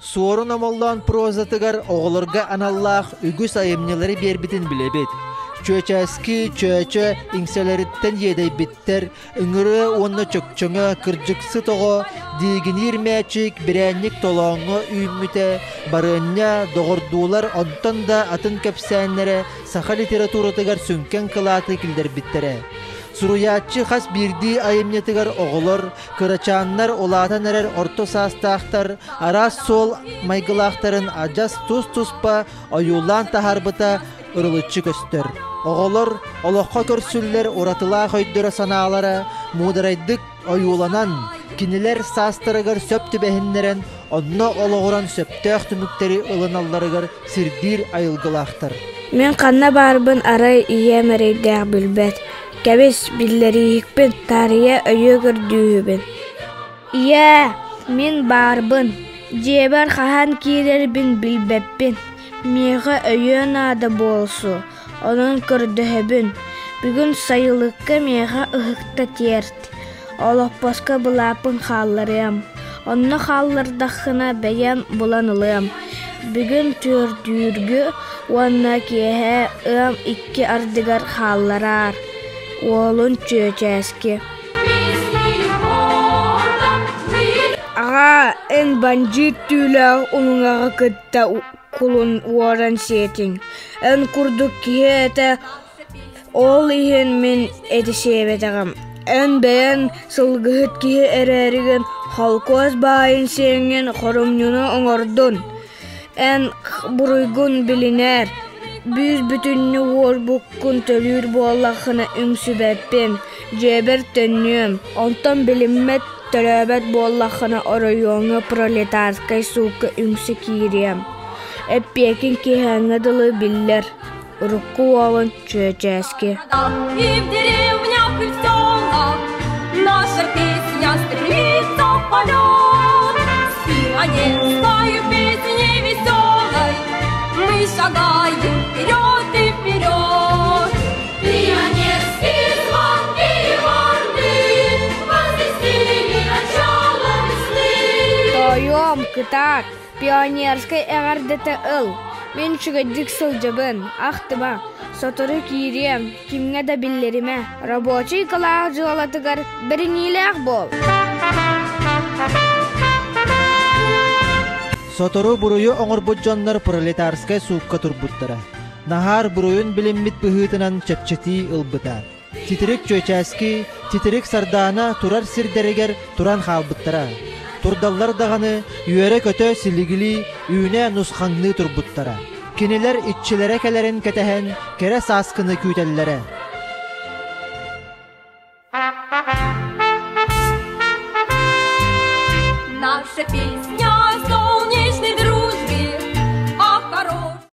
Суорун Омоллоон прозатыгар оҕолорго аналлаах үгүс айымньылары биэрбитин билэбит. Чүөчээски, чөөчө иҥсэлэриттэн иэдэйбиттэр, ыҥырыа уонна чөкчөҥө, кырдьыксыт оҕо, диигиниир мээчик, бирээнньик толооҥҥо үүммүтэ, барыанньа, доҕордуулар онтон да атын кэпсээннэрэ саха литературатыгар сүҥкэн кылааты киллэрбиттэрэ. Суруйааччы хас биирдии айымньытыгар оҕолор, Кырачааннар улаатан эрэр орто саастаахтар араас суол майгылаахтарын адьас тус-туспа ойуулаан таһаарбыта ырылыччы көстөр. Оҕолор олоххо көрсүллэр уратылаах өйдөрө-санаалара муударайдык ойууланан, кинилэр саастарыгар сөп түбэһиннэрэн, онно олоҕуран сөптөөх түмүктэри ылыналларыгар сирдиир айылгылаахтар. Мин ханна баарбын арай ийэм эрэйдээх билбэт. Кэбис, биллэрииһикпин, таарыйа өйүө көрдүүһүбүн. Ийээ, мин баарбын. Дьиэбэр хаһан киирэрбин билбэппин. Миэхэ өйүө наада буолсу, онон көрдөһөбүн. Бүгүн сайылыкка миэхэ ыһыкта тиэрт. Олоппоско былааппын хаалларыам. Онно хааллардаххына бэйэм булан ылыам. Бүгүн түөртүүргү уонна киэһэ ыам икки ардыгар хааллараар, уолун чүөчээски. Аҕаа, эн бандьыыт түүлээх умуҥаҕы кытта кулун уоран сиэтиҥ. Эн курдук киһи этэ Ол иһин мин этисиэбэтэҕим, эн бэйэҥ сылгыһыт киһи эрээригин холкуос баайын сиэҥҥин хорумньуну оҥордун, эн буруйгун билинээр, бүүс-бүтүннүү уорбуккун төлүүр буоллаххына үҥсүбэппин, дьиэбэр төннүөм, онтон билиммэт, төлөөбөт буоллаххына оройуоҥҥа пролетарскай суукка үҥсэ киириэм, эппиэкин киэһээҥҥэ дылы биллэр Урукку уолун Чүөчээски И в деревнях и в селах Наша песня стремится в полет. С пионерской песней веселой Мы шагаем вперед и вперед. Пионерские звонкие варды Возвестили начало весны. Тоойуом, кытаат, Пионерскай эҕэрдэтэ ыл, мин үчүгэйдик сылдьабын, ахтыма, сотору киириэм, кимҥэ да биллэримэ, рабочай кылаас дьыалатыгар бэриниилээх буол. Сотору буруйу оҥорбут дьоннор пролетарскай суукка турбуттара. Наһаар буруйун билиммит быһыытынан чэпчэтии ылбыта. Титирик Чүөчээски, Титирик Сардаана турар сирдэригэр туран хаалбыттара. Турдаллар даҕаны үөрэ-көтө силигилии, үүнэ нусхаҥныы турбуттара. Кинилэр иччилэрэ кэлэрин кэтэһэн, кэрэ сааскыны күүтэллэрэ. Наша песня.